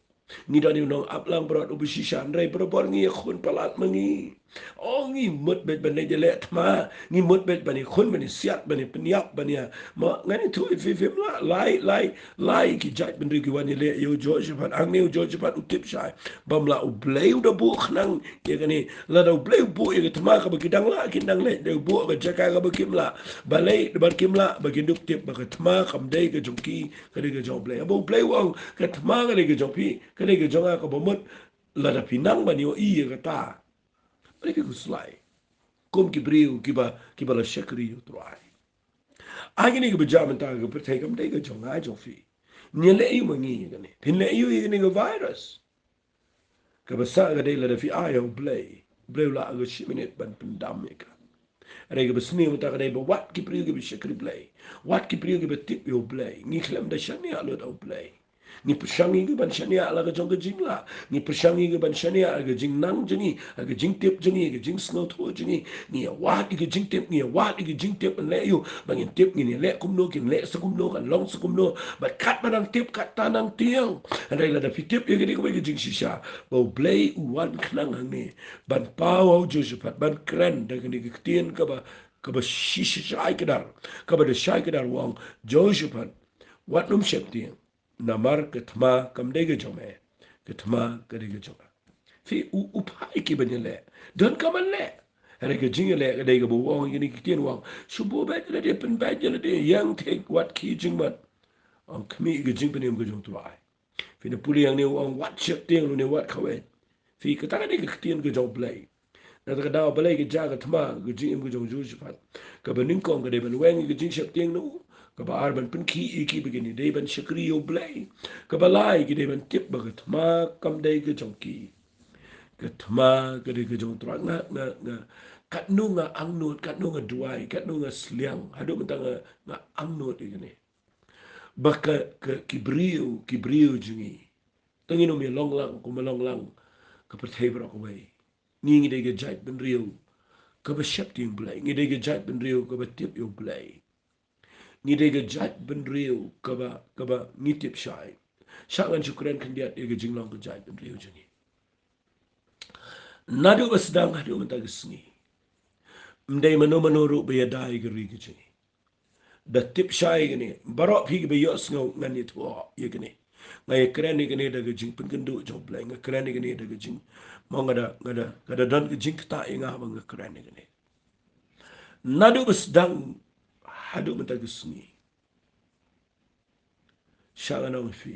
Ngi don ïa u nongap langbrot uba shisha, hynrei barabor ngi ïakhun palat ma ngi. O ngi mut beit ban leh ïa leh thma, ngi mut beit ban ïakhun ban ïasiat ban ïapynïap ban ïa. Ma ngan ïathuh ïa phi, phim lah, lai lai lai ki jaitbynriew ki wan ïaleh ïa u Jehoshaphat, hangne u Jehoshaphat u tip shai. Bym lah, U Blei u da buh khnang ïa kane. Lada U Blei u buh ïa ka thma kaba ki dang lah, kin dang leh, da u buh ka jaka kaba kim lah. Balei, ba kim lah, ba kin dup tip ba ka thma kam dei ka jong ki, ka dei ka jong U Blei. Haba U Blei u ong ka thma ka dei ka jong phi, ka dei ka jong nga, kaba mut lada phi nang ban ïohi ïa kata, balei phi khuslai kum ki briew kiba, kiba la shakri ïa u Trai. Ai kane kaba jia mynta ka pyrthei kam dei ka jong nga jong phi. Ngi leh ïa u ma ngi ïa kane. Phin leh ïa u ïa kane ka virus. Kaba sah ka dei lada phi ai ha U Blei, U Blei u lah ha ka shi minit ban pyndam ïa ka. Hynrei kaba sniew mynta ka dei ba wat ki briew kiba shakri Blei, wat ki briew kiba tip ïa U Blei, ngi khlem da shaniah lut ha U Blei. Ngi pyrshang ïa ki ban shaniah la ka jong ka jinglah. Ngi pyrshang ïa ki ban shaniah la ka jingnang jong ngi, la ka jingtip jong ngi, ka jingsngewthuh jong ngi. Ngi ïa wad ïa ka jingtip, ngi ïa wad ïa ka jingtip, ban leh ïa u ba ngin tip, ngin ïa leh kumno, kin leh sa kumno, kan long sa kumno. Bad katba nang tip, katta nang tieng. Hynrei lada phi tip ïa kane kawei ka jingshisha, ba U Blei u wan khnang hangne ban paw ha u Jehoshaphat, ban kren da kane ka ktien kaba, kaba shi-, shi-, shai kdar, kaba da shai kdar, u ong, Jehoshaphat, wat nym sheptieng. Namar ka thma kam dei ka jong me, ka thma ka dei ka jong nga. Phi, u, u phah ïa ki ban ïaleh. Donkam ban leh. Hynrei ka jingïaleh ka dei kaba u ong ïa kine ki ktien, u ong, shu buh beit ïa lade, pynbeit ïa lade, ïeng thik, wat khie jingmut. Ong khmih ïa ka jingpynim ka jong U Trai. Phin ïa pule hangne u ong wat sheptieng, lane wat khaw-eh. Phi, kata ka dei ka ktien ka jong U Blei. Na kata ka daw balei ka jia ka thma, ka jingim ka jong u Jehoshaphat? Kaba nyngkong ka dei ban weng ïa ka jingsheptieng na u. Kaba ar ban pynkhih ïa ki ba kin ïadei ban shakri ïa U Blei. Kaba lai ki dei ban tip ba ka thma kam dei ka jong ki. Ka thma ka dei ka jong U Trai. Nga, nga, nga, katno nga angnud, katno nga duwai, katno nga sliang. Haduh mynta nga, nga angnud ïa kane. Ba ka, ka, ki briew, ki briew jong ngi, tang ngin ym ïa long lang kumba long lang ka pyrthei baroh kawei. Ngi, ngi dei ka jaitbynriew kaba sheptieng Blei, ngi dei ka jaitbynriew kaba tip ïa U Blei. Ngi dei ka jaitbynriew kaba, kaba ngi tip shai. Shah ngan shu kren khyndiat ïa ka jinglong ka jaitbynriew jong ngi. Naduh ba sdang haduh mynta ka sngi, ym dei mano mano ruh ba ïada ïa ka ri ka jong ngi. Da tip shai ïa kane, baroh phi kiba ïohsngew, ngan ïathuh ïa kane. Nga ïakren ïa kane da ka jingpynkynduh jong U Blei, nga kren ïa kane da ka jing, mo nga da, nga da, nga da don ka jingktah ïa nga ba nga kren ïa kane. Naduh ba sdang haduh mynta ka sngi, shah ngan ong ïa phi,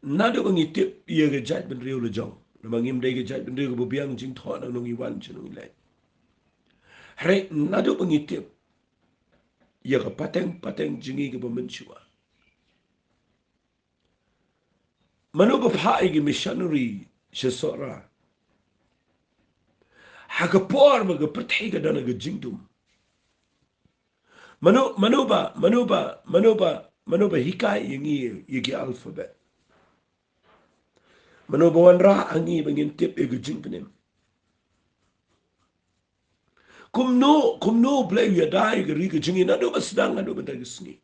naduh ba ngi tip ïa ka jaitbynriew la jong, namar ngim dei ka jaitbynriew kaba biang jingthoh na ngi wan sha ngi leit. Hynrei naduh ba ngi tip ïa ka pateng, pateng jong ngi kaba mynshuwa. Mano ba phah ïa ki missionary sha Sohra? Ha ka por ba ka pyrthei ka don ha ka jingdum. Mano, mano ba, mano ba, mano ba, mano ba hikai ïa ngi ïa ki alphabet? Mano ba wanrah ha ngi ba ngin tip ïa ka jingpynim? Kumno, kumno U Blei u ïada ïa ka ri ka jong ngi naduh ba sdang haduh mynta ka sngi?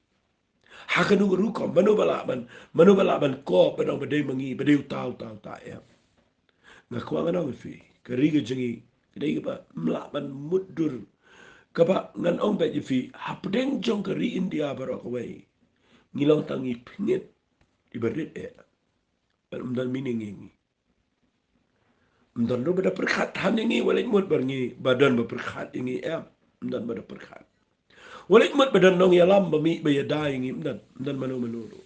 Ha kano ka rukom, mano ba lah ban, mano ba lah ban kop, ban ong ba dei ma ngi, ba dei uta, uta, uta, em? Nga kwah ngan ong ïa phi, ka ri ka jong ngi ka dei kaba ym lah ban mutdur. Kaba ngan ong beit ïa phi, hapdeng jong ka ri India baroh kawei, ngi long tang i pynït iba rit eh. Ban ym don meaning ïa ngi. Ym don ruh ba da pyrkhat than ïa ngi, wat leit mut ba ngi, ba don ba pyrkhat ïa ngi, em. Ym don ba da pyrkhat. Wat leit mut ba don nongïalam ba mih ba ïada ïa ngi, ym don, ym don mano mano ruh.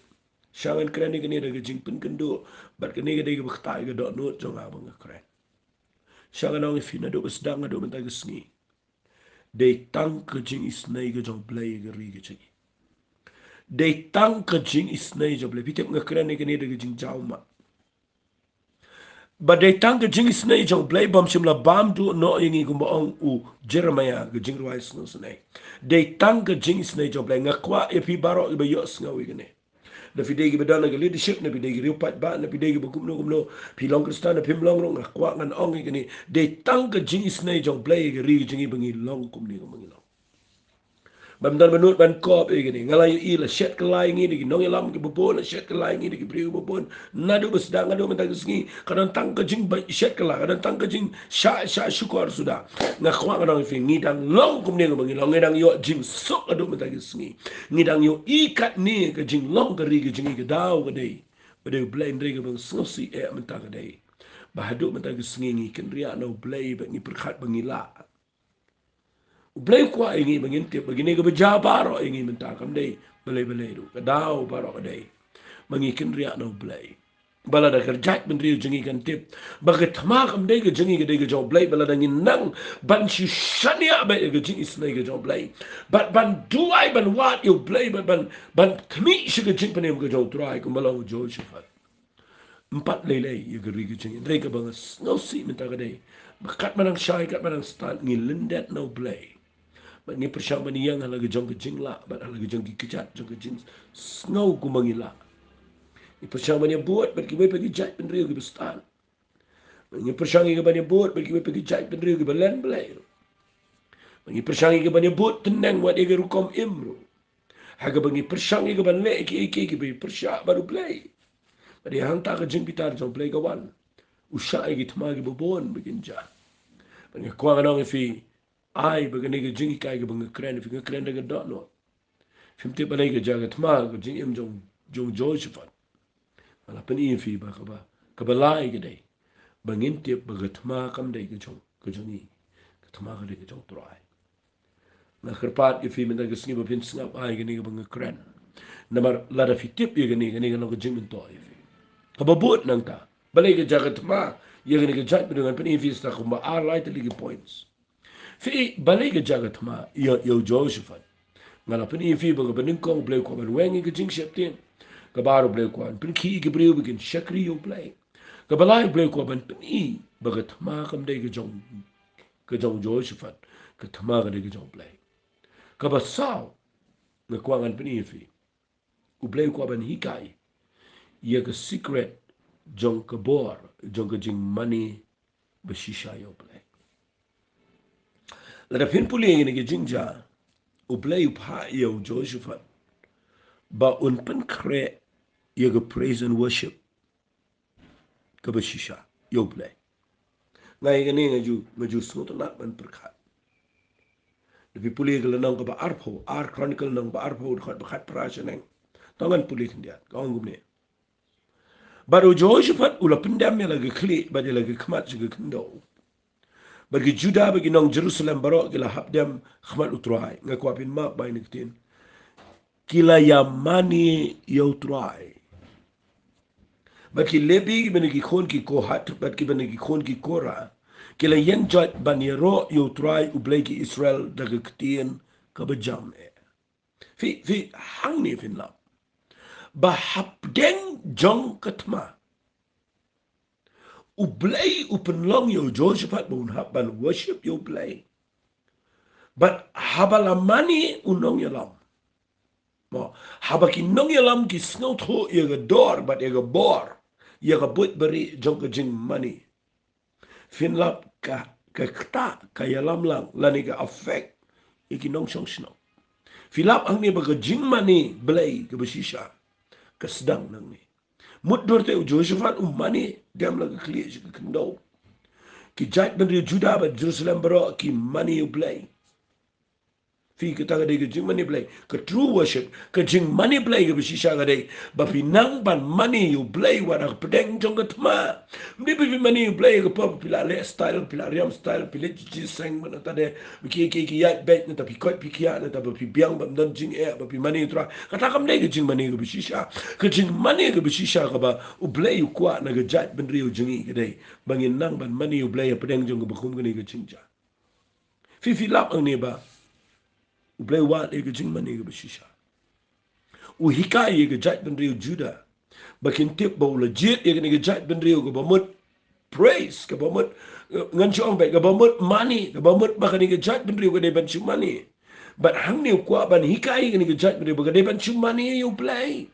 Shah ngan kren ïa kane da ka jingpynkynduh, bad kane ka dei kaba ktah ïa ka dohnud jong nga ba nga kren. Shah ngan ong ïa phi, naduh ba sdang haduh mynta ka sngi, dei tang ka jingisynei ka jong U Blei ïa ka ri ka jong ngi. Dei tang ka jingisynei jong U Blei. Phi tip nga kren ïa kane da ka jingjaw map. Ba dei tang ka jingisynei jong U Blei bym shym la bam duh noh ïa ngi, kumba ong u Jeremiah, ka jingrwai sngewsynei. Dei tang ka jingisynei jong U Blei. Nga kwah ïa phi baroh kiba ïohsngew ïa kane. Da phi dei kiba don ha ka leadership, na phi dei ki riew paidbah, na phi dei kiba kumno kumno, phi long Khristan ne phim long ruh, nga kwah ngan ong ïa kane, dei tang ka jingisynei jong U Blei ïa ka ri ka jong ngi ba ngi long kumne kumba ngi long. Bym don ba nud ban kop ïa kane. Nga la ïohi la shet kylla ïa ngi da ki nongïalam kiba bun, la shet kylla ïa ngi da ki briew kiba bun. Naduh ba sdang haduh mynta ka sngi, ka don tang ka jing ba shet kylla, ka don tang ka jingshah, shah shukor suda. Nga kwah ngan ong ïa phi, ngi dang long kumne kumba ngi long, ngi dang ïoh jingsuk haduh mynta ka sngi. Ngi dang ïohi katne ka jinglong ka ri ka jong ngi, ka daw ka dei ba dei U Blei, hynrei kaba nga sngewsih eh mynta ka dei ba haduh mynta ka sngi ngi kynriah na U Blei bad ngi pyrkhat ba ngi lah. U Blei u kwah ïa ngi ba ngin tip ba kine kiba jia baroh ïa ngi mynta kam dei balei balei ruh, ka daw baroh ka dei ba ngi kynriah na U Blei. Ba lada ka jaitbynriew jong ngi kan tip ba ka thma kam dei ka jong ngi, ka dei ka jong U Blei, ba lada ngin nang ban shu shaniah beit ïa ka jingisynei ka jong U Blei, bad ban duwai ban wad ïa U Blei, bad ban, ban khmih sha ka jingpynim ka jong U Trai kumba long U Jehoshaphat. Ym pat lei lei ïa ka ri ka jong ngi. Hynrei kaba nga sngewsih mynta ka dei ba katba nang shai, katba nang stad, ngi lyndet na U Blei. Bad ngi pyrshang ban ïeng ha la ka jong ka jinglah bad ha la ka jong ki kjat jong ka jingsngew kumba ngi lah. Ngi pyrshang ban ïabud bad kiwei pat ki jaitbynriew kiba stad. Bad ngi pyrshang ïa ka ban ïabud bad kiwei pat ki jaitbynriew kiba len Blei ruh. Bad ngi pyrshang ïa ka ban ïabud tynneng wat ïa ka rukom im ruh. Ha kaba ngi pyrshang ïa ka ban leh kiei kiei kiba pyrshah bad U Blei. Bad ïa hangta ka jingbitar jong U Blei ka wan. U shah ïa ki thma kiba bun ba kin jia. Bad nga kwah ngan ong ïa phi, ai ba kane ka jinghikai kaba nga kren ïa phi, nga kren da ka dohnud. Phim tip balei ka jia ka thma, ka jingim jong, jong Jehoshaphat. Nga la pyni ïa phi ba kaba, kaba lai ka dei ba ngin tip ba ka thma kam dei ka jong, ka jong ngi. Ka thma ka dei ka jong U Trai. Nga kyrpad ïa phi mynta ka sngi ba phin sngap ai kane kaba nga kren. Namar lada phi tip ïa kane, kane ka long ka jingmyntoi ïa phi. Kaba bud nangta, balei ka jia ka thma ïa kane ka jaitbynriew, ngan pyni ïa phi sa kumba ar lai tylli ki points. Phi, balei ka jia ka thma ïa, ïa u Jehoshaphat? Nga la pyni ïa phi ba kaba nyngkong U Blei u kwah ban weng ïa ka jingsheptieng. Kaba ar U Blei u kwah ban pynkhih ïa ki briew ba kin shakri ïa U Blei. Kaba lai U Blei u kwah ban pyni ba ka thma kam dei ka jong, ka jong u Jehoshaphat. Ka thma ka dei ka jong U Blei. Kaba saw, nga kwah ngan pyni ïa phi, U Blei u kwah ban hikai ïa ka secret jong ka bor, jong ka jingmane bashisha ïa U Blei. Lada phin pule ïa kane ka jingjia, U Blei u phah ïa u Jehoshaphat ba un pynkhreh ïa ka praise and worship kaba shisha ïa U Blei. Nga ïa kane nga ju, nga ju sngewtynnat ban pyrkhat. Da phi pule ka lynnong kaba arphew, Ar Chronicle lynnong ba arphew, dkhot ba khatphra shaneng. To ngan pule khyndiat, ka ong kumne. Bad u Jehoshaphat u la pyndem ïa la ka khlieh bad ïa la ka khmat sha ka khyndew. Bad ki Judah bad ki nong Jerusalem baroh ki la hap dem khmat U Trai. Nga kwah phin map ba ïa kane ka ktien. Ki la ïa mane ïa U Trai. Bad ki Lebi kiba na ki khun ki Kohath bad kiba na ki khun ki Korah, ki la ïeng joit ban ïaroh ïa U Trai U Blei ki Israel da ka ktien kaba jam eh. Phi, phi, hangne phin lap ba hapdeng jong ka thma U Blei u pynlong ïa u Jehoshaphat ba un hap ban worship ïa U Blei. Bad haba la mane u nongïalam, mo, haba ki nongïalam ki sngewthuh ïa ka dor bad ïa ka bor, ïa ka buit bari jong ka jingmane, phin lap ka, ka ktah ka ïalam lang lane ka affect ïa ki nongshong shnong. Phi lap hangne ba ka jingmane Blei kaba shisha ka sdang nangne. Mutdur te u Jehoshaphat u mane dem la ka khlieh sha ka khyndew. Ki jaitbynriew Judah bad Jerusalem baroh ki mane ïa U Blei. Phi, kata ka dei ka jingmane Blei, ka true worship, ka jingmane Blei kaba shisha ka dei ba phi nang ban mane ïa U Blei wat hapdeng jong ka thma. Ym dei ba phi mane ïa U Blei ïa ka por ba phi la leh style, phi la riam style, phi leh jiseng, mynta de, ba ki, ki, ki ïaid beit, nangta phi koit phi khiah, nangta ba phi biang bym don jingeh, ba phi mane ïa U Trai. Kata kam dei ka jingmane kaba shisha. Ka jingmane kaba shisha kaba U Blei u kwah na ka jaitbynriew jong ngi ka dei ba ngin nang ban mane ïa U Blei hapdeng jong kaba kum kane ka jingjia. Phi, phi lap hangne ba U Blei u wad ïa ka jingmane kaba shisha. U hikai ïa ka jaitbynriew Judah ba kin tip ba u la jied ïa kane ka jaitbynriew kaba mut praise, kaba mut, eh, ngan shu ong beit, kaba mut mane, kaba mut ba kane ka jaitbynriew ka dei ban shu mane. Bad hangne u kwah ban hikai ïa kane ka jaitbynriew ba ka dei ban shu mane ïa U Blei.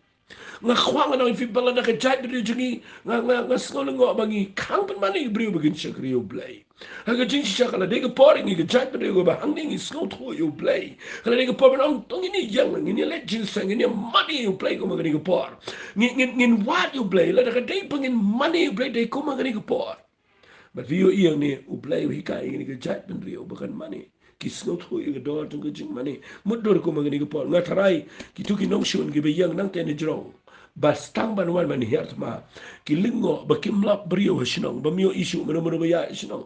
Nga kwah ngan ong ïa phi ba lada ka jaitbynriew jong ngi, nga, nga, nga sngew lyngngoh ba ngi khang pynban ïa ki briew ba kin shakri ïa U Blei. Ha ka jingshisha ka la dei ka por ïa ngi ka jaitbynriew kaba hangne ngi sngewthuh ïa U Blei. Ka la dei ka por ban ong to ngin ïeng, ngin ïaleit jingïaseng, ngin ïamane ïa U Blei kum ha kane ka por. Ngin, ngin, ngin wad ïa U Blei, lada ka dei ba ngin mane ïa U Blei dei kum ha kane ka por. Bad phi ïohi hangne U Blei u hikai ïa kane ka jaitbynriew ba kan mane. Ki sngewthuh ïa ka dor jong ka jingmane. Mutdur kum ha kane ka por nga tharai kito ki nongshun kiba ïeng nangta na jrong, ba sdang ban wan ban hiar thma, ki lyngngoh ba kim lap briew ha shnong, bym ïohi shuh mano mano ba ïaid ha shnong.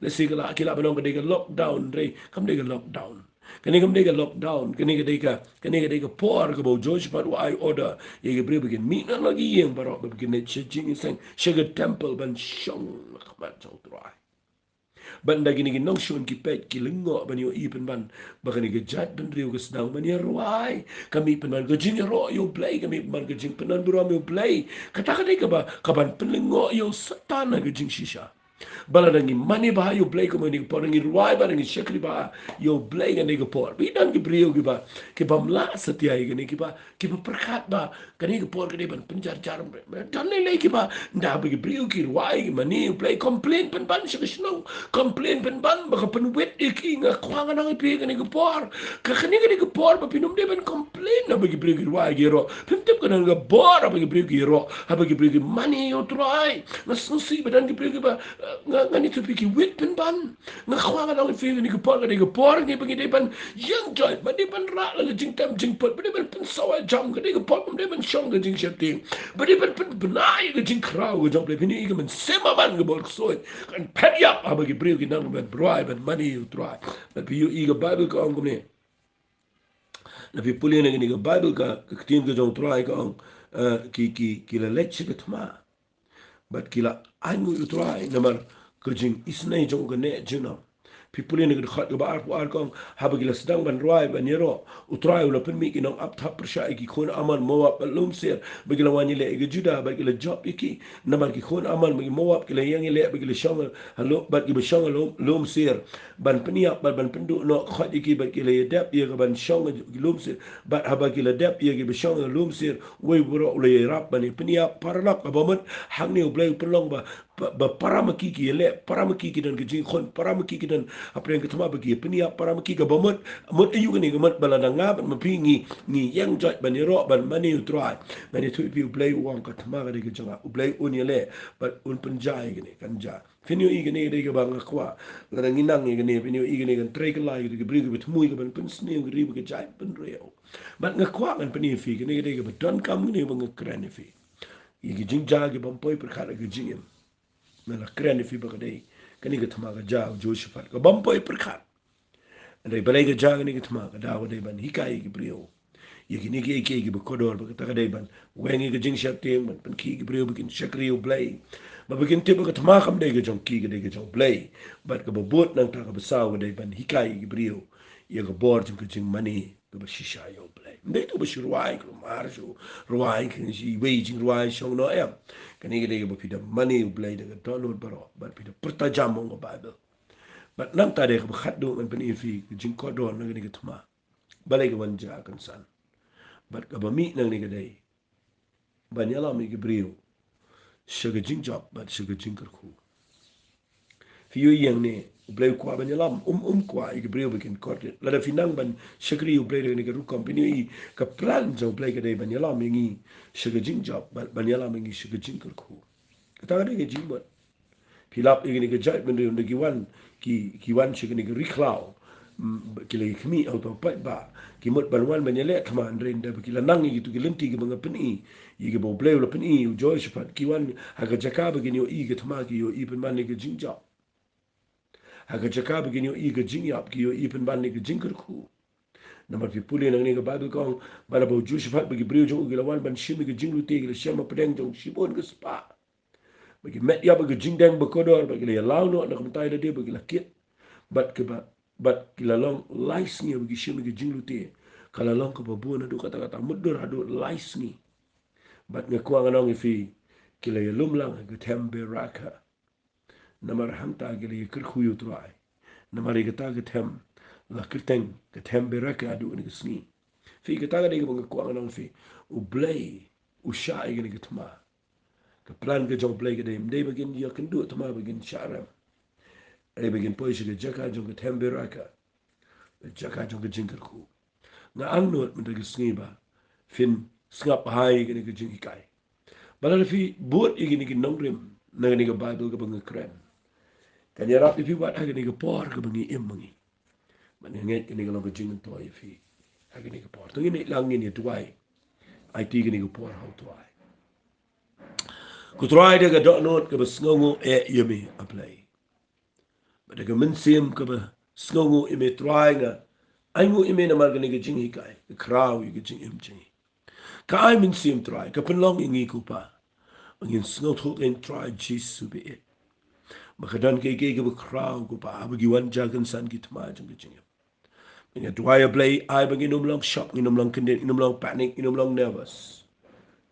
Lehse ki lah, ki lah ban ong ka dei ka lockdown, hynrei kam dei ka lockdown. Kane kam dei ka lockdown, kane ka dei ka, kane ka dei ka por kaba u Jehoshaphat u ai order ïa ki briew ba kin mih na la ki ïing baroh, ba kin leit sha jingïaseng, sha ka temple ban shong ha khmat jong U Trai. Bad ynda kine ki nongshun ki peit, ki lyngngoh ban ïohi pynban ba kane ka jaitbynriew ka sdang ban ïarwai, ka mih pynban ka jingïaroh ïa U Blei, ka mih pynban ka jingpyndonburom ïa U Blei. Kata ka dei kaba, kaban pynlyngngoh ïa u Satan ha ka jingshisha. Ba lada ngi mane bha ïa U Blei kum ha kane ka por, ngi rwai bha, ngi shakri bha ïa U Blei ha kane ka por. Ba don ki briew kiba, kibym lah satia ïa kane, kiba, kiba pyrkhat ba kane ka por ka dei ban pynjar jar. Don lei lei kiba, ynda ba ki briew ki rwai, ki mane ïa U Blei, complain pynban sha ka shnong, complain pynban ba ka pynwit ïa ki. Nga kwah ngan ong ïa phi ha kane ka por, ka kane ka dei ka por ba phim dei ban complain haba ki briew ki rwai ki ïaroh. Phim tip katno ka bor haba ki briew ki ïaroh, haba ki briew ki mane ïa U Trai. Nga sngewsih ba don ki briew kiba, eh, nga, ngan ïathuh ïa phi, ki wit pynban. Nga kwah ngan ong ïa phi, kane ka por ka dei ka por ngi ba ngi dei ban ïeng joit, ba dei ban rah la ka jingtem jingput, ba dei ban pynsawa jam, ka dei ka por ba dei ban shong ka jingsheptieng, ba dei ban pynbna ïa ka jingkhraw ka jong U Blei. Phin ïohi ka mynsiem maban kaba khuid kan phet ïap haba ki briew ki nang ban rwai ban mane ïa U Trai. Bad phi ïohi ka Baibl ka ong kumne. Lada phi pule na kane ka Baibl ka, ka ktien ka jong U Trai ka ong, eh, ki, ki, ki la leit sha ka thma. Bad ki la ainguh ïa U Trai namar ka jingisynei jong u ka neh junom. Phi pule na ka dkhot kaba arphew ar ka ong, haba ki la sdang ban rwai ban ïaroh, U Trai u la pynmih ki nongap thap pyrshah ïa ki khun Ammon, Moab bad lum Seir, ba ki la wan ïaleh ïa ka Judah, bad ki la jop ïa ki. Namar ki khun Ammon bad ki Moab ki la ïeng ïaleh, bad ki la shong ha lum, bad kiba shong ha lum, lum Seir ban pynïap bad ban pynduh noh khoit ïa ki, bad ki la ïadep ïa ka ban shong ha lum Seir. Bad haba ki la dep ïa kiba shong ha lum Seir, uwei baroh u la ïarap ban ïa pynïap. Paralok, kaba mut hangne U Blei u pynlong ba, ba, ba para ma ki ki ïaleh, para ma ki ki don ka jingkhun, para ma ki ki don hapdeng ka thma ba ki ïa pynïap, para ma ki. Kaba mut, mut aïu kane? Ka mut ba lada nga bad ma phi ngi, ngi ïeng joit ban ïaroh ban mane ïa U Trai, ngan ïathuh ïa phi, U Blei u ong ka thma ka dei ka jong nga, U Blei un ïaleh bad un pynjah ïa kane, kan jia. Phin ïohi kane ka dei kaba nga kwah, lada ngi nang ïa kane, phin ïohi kane kan trei kylla ïa ki briew kiba thmu ïa ka ban pynsniew ka ri bad ka jaitbynriew. Bad nga kwah ngan pyni ïa phi, kane ka dei kaba donkam, kane ba nga kren ïa phi. Ïa ki jingjia ki bym poi pyrkhat ha ka jingim. Nga la kren ïa phi ba ka dei kane ka thma ka jia u Jehoshaphat, ka bym poi pyrkhat. Hynrei balei ka jia kane ka thma? Ka daw ka dei ban hikai ïa ki briew ïa kine kiei kiei kiba kordor, ba kata ka dei ban weng ïa ka jingsheptieng, ban pynkhih ïa ki briew ba kin shakri ïa U Blei, ba, ba kin tip ba ka thma kam dei ka jong ki, ka dei ka jong U Blei. Bad kaba bud nangta, kaba saw, ka dei ban hikai ïa ki briew ïa ka bor jong ka jingmane kaba shisha ïa U Blei. Ym dei tu ba shu rwai kulmar, shu rwai ki, shu iwei jingrwai shong noh, em. Kane ka dei kaba phi da mane ïa U Blei da ka dohnud baroh, bad phi da pyrta jam, ong ka Baibl. Bad nangta de kaba khatduh ngan pyni ïa phi ka jingkordor na kane ka thma. Balei ka wan jia kynsan? Bad kaba mih nangne ka dei ban ïalam ïa ki briew sha ka jingjop bad sha ka jingkyrkhu. Phi ïohi hangne, U Blei u kwah ban ïalam, um, um kwah ïa ki briew ba kin kordit. Lada phi nang ban shakri ïa U Blei da kane ka rukom, phin ïohi ka plan jong U Blei ka dei ban ïalam ïa ngi sha ka jingjop bad ban ïalam ïa ngi sha ka jingkyrkhu. Kata ka dei ka jingmut. Phi lap ïa kine ki jaitbynriew, ynda ki wan, ki, ki wan sha kine ki ri khlaw, mm, ki la ïa khmih ha uta u paidbah, ki mut ban wan ban ïaleh thma, hynrei ynda ba ki la nang ïa kito ki lynti kiba nga pyni, ïa kiba U Blei u la pyni ïa u Jehoshaphat, ki wan ha ka jaka ba kin ïohi ka thma, ki ïohi pynban ïa ka jingjop. Ha ka jaka ba kin ïohi ka jingïap, ki ïohi pynban ïa ka jingkyrkhu. Namar phi pule nangne ka Baibl ka ong, ba la ba u Jehoshaphat bad ki briew jong u ki la wan ban shim ïa ka jinglute, ki la shem hapdeng jong shibun ki spah. Bad ki met ïa ba ka jingdeng ba kordor, bad ki la ïalam noh na ka bynta ïa lade, bad ki la kit. Bad ki ba, bad ki la long lai sngi ba ki shim ïa ka jinglute. Ka la long kaba bun haduh katta katta, mutdur haduh lai sngi. Bad nga kwah ngan ong ïa phi, ki la ïalum lang ha ka them Beraka. Namar hangta ki la ïakyrkhu ïa u Trai. Namar ïa kata ka them la kyrteng ka them Beraka haduh kane ka sngi. Phi, kata ka dei kaba nga kwah ngan ong ïa phi. U Blei u shah ïa kane ka thma. Ka plan ka jong U Blei ka dei, ym dei ba kin ïa kynduh thma ba kin shah rem. Hynrei ba kin poi sha ka jaka jong ka thembirakha, ka jaka jong ka jingkyrkhu. Nga angnud mynta ka sngi ba phin sngap bha ïa kane ka jinghikai. Ba lada phi bud ïa kine ki nongrim na kane ka Baibl kaba nga kren, kan ïarap ïa phi wat ha kane ka por kaba ngi im ma ngi. Bad nga ngeit kane ka long ka jingmyntoi ïa phi ha kane ka por. To ngin ïalang, ngin ïa duwai. Aiti kane ka por ha U Trai. Ko Trai, da ka dohnud kaba sngewnguh eh ïa me, A Blei. Bad da ka mynsiem kaba sngewnguh ïa me, Trai, nga ainguh ïa me namar kane ka jinghikai, ka khraw ïa ka jingim jong ngi. Ka ai mynsiem, Trai, ka pynlong ïa ngi, ko Pa, ba ngin sngewthuh kein, Trai Jisu, ba ïeit, ba ka don kiei kiei kiba khraw, ko Pa, ba ki wan jia kynsan ki thma jong ka jingim. Nga duwai, A Blei, ai ba ngin ym long shock, ngin ym long kyndit, ngin ym long panic, ngin ym long nervous.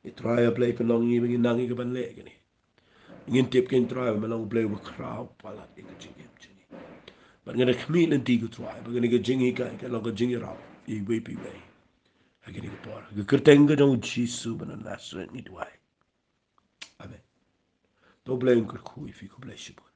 Ïa Trai, A Blei, pynlong ïa ngi ba ngin nang ïa kaban leh kane. Ngin tip kein, Trai, ba me long U Blei uba khraw palat ïa ka jingim jong ngi. Bad nga da khmih lynti, ko Trai, ba kane ka jinghikai kan long ka jingïarap ïa iwei pa iwei ha kane ka por. Ha ka kyrteng ka jong U Jisu ba na Nasareth ngi duwai. Amen. To U Blei un kyrkhu ïa phi, khublei shibun.